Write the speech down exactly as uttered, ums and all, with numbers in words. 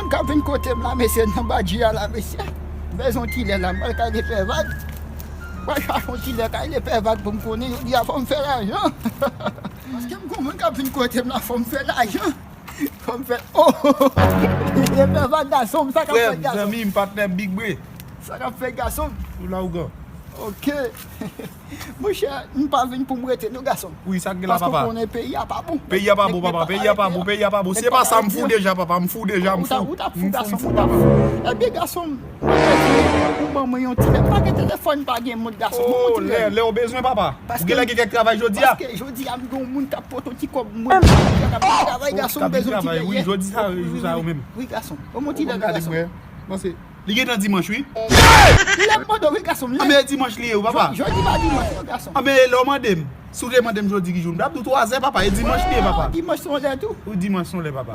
Ka vin kote m la, mesye, nan badji a la, mesye. M bezwen yon ti lè la, m pral kay Lepè Vag. Mwen chache yon ti lè kay Lepè Vag pou m konnen, jodi a fò m fè lajan. Paske m gon moun k ap vin kote m la, fò m fè lajan. Fò m fè, oh! Lepè Vag, gason m, sa k ap fèt, gason m? Zanmi m, patnè m, Big Bre. Sa k ap fèt, gason m? Ou la ougan. Ok. Monchè, m pa vin pou m rete non, gason m. Wi, sa k gen la, papa? Paske w konnen peyi a pa bon. Peyi a pa bon, papa, peyi a pa bon, peyi a pa bon. Se pa sa, m fou deja, papa, m fou deja, m fou. Ou t ap fou, gason m, ou t ap fou. Ebyen, gason m, ou ban mwen yon ti lè. Pa gen telefòn, pa gen mont, gason m. Oh, lè, lè w bezwen, papa. Ou gen lè gen kèk travay jodi a? Paske jodi a, m gen yon moun k ap pote yon ti kòb mwen. K ap travay, gason m, bezwen yon ti lè. Wi, jodi sa, jou sa yo menm. Wi, gason m. Ban mwen yon ti lè, gason m. Li gentan dimanch, wi. Lè m mande w, wi, gason m. Anben, e dimanch li ye, wi, papa. Jodi pa dimanch, non, gason m. Anben, e lè w mande m. Si w te mande m jodi ki jou, m t ap di w twazè, papa. E dimanch li ye, papa. Dimanch se yon lè tou. Wi, dimanch se yon lè, papa.